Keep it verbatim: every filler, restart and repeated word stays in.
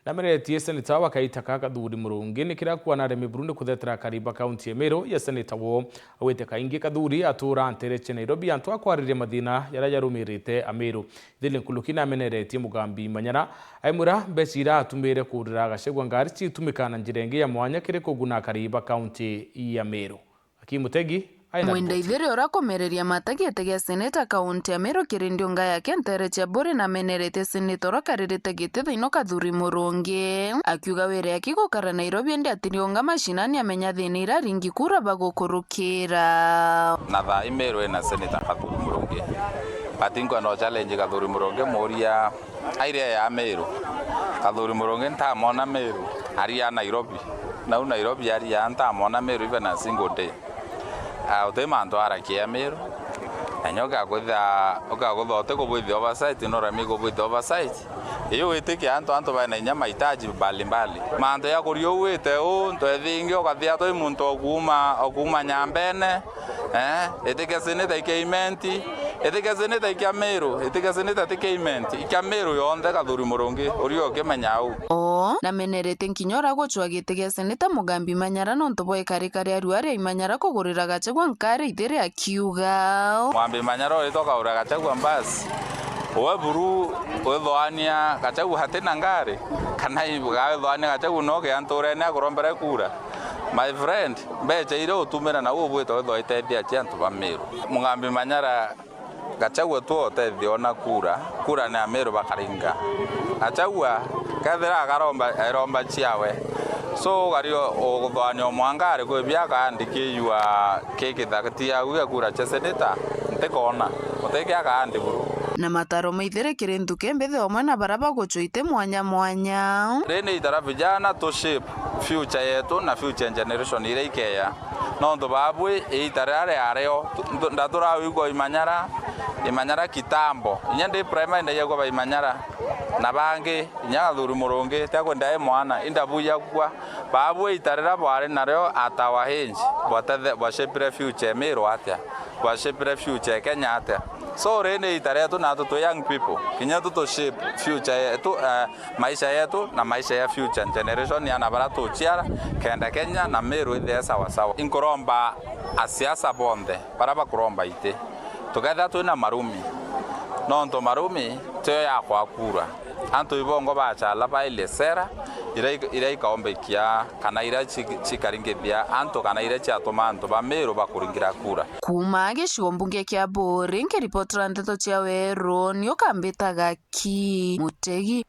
Nameneretie seneta wa Kaitaka Kathuri Murungi ni kiria kuana aremi buru ni kuthetera akari ba kaunti ya Meru ya seneta wo. Augite kaingi Kathuri atuura ntere cia Nairobi antu akwariria mathina jaria jarumirite Ameru. Ithiri nkuruki nameneretie Mugambi Manyara, aimwira mbeca iria atumire kugurira Gachagua ngari citumika na njira ingi ya mwanya kiri kuguna akari ba kaunti ya Meru. Aki Mutegi, aina Mwenda riboti. Ithiri uria kumereria mata giti gia seneta kaunti ya Meru kiri ndiunga yake ntere cia Buri nameneretie seneta uria ukaririte giti thiino Kathuri Murungi, akiuga wire aki gukara Nairobi indi atiriunga mashinani amenya thina iria aringi kura bagukurukira. Na thaa ii Meru ina seneta Kathuri Murungi. But nkwenda o challenge Kathuri Murungi, muuria airia ya Meru. Kathuri Murungi ntamwona Meru, aria Nairobi. Nau Nairobi aria ntamwona Meru even a single day. Ah, uti mantu arakia Meru. Na nyo ukakwithia, ukakutha uti kubwithia oversight, no rami kubwithia oversight. Iyo witikia antu, antu bena inya mahitaji mbalimbali. Mantu ya kuria ugwite u, ntu ethingi ukathia twi muntu okuuma, okuuma Nyambene, eh, itikia seneta ikia Imenti, itikia seneta ikia Meru, itikia seneta tikia Imenti, ikia Meru yonthe Kathuri Murungi, uria ukimenya au. Oo, namenerete nkinya uria gucwa giti gia seneta Mugambi Manyara nontu bwa ikarika ria riua ria Imanyara kugurira Gachagua nkari ithiri akiuga. Mugambi Manyara uritwa kaura Gachagua mbasi. Uwe buru withoania Gachagua atina ngari? Kana i-, ga withoania Gachagua no ke anturene akurombere kura? My friend, mbecha iria utumira na u ubwite withwa itethia cia antu ba Meru. Mugambi Manyara, Gachagua tu utethia ona kura, kura ni Ameru bakaringa. Gachagua kethira akaromba, eromba ciawe. So, gari o-, uguthwania o mwanga ari kwi bia akaandikiiua ki kithakati au gia kura cia seneta, ntikona. Utiki akaandi buru. Na mataro maithire kiri nthuki mbithi omwe na bara bagucwa iti mwanya mwanya. Riri ni itara vijana tu shape future yetu na future generation iria ikeya. Nontu baabui iita riria riario, tu-, ntu-, ndaturauigwa Imanyara, Imanyara kitambo. Inya ndi primary ndaiagua ba Imanyara, na bangi, inya Gathuri Murungi, tiakwenda e mwana, indabuiagua. Baabui iita riria bwari nario at our age, bwatethe-, bwashapire future Meru atia? Bwashapire future Kenya atia? So, riri ni iita rietu natu twi young people, kinya tu tu shape future yetu, eh, maisha yetu na maisha ya future generation ya ana bara tuciara, kenda Kenya na Meru ithie sawa sawa. Inkuromba asiasa bonthe bara bakuromba iti, tukethira twina marumi, nontu marumi tio yakwa kura. Antu ibongo bachala bairie sera iria ik-, iria ikaombekia kana iria ci-, cikaringithia antu kana iria ciatuma antu ba Meru bakuringira kura. Kuuma gicigo mbunge kia Buri, nkiripotera nteto cia Weru, ni ukambitaga Ki Mutegi.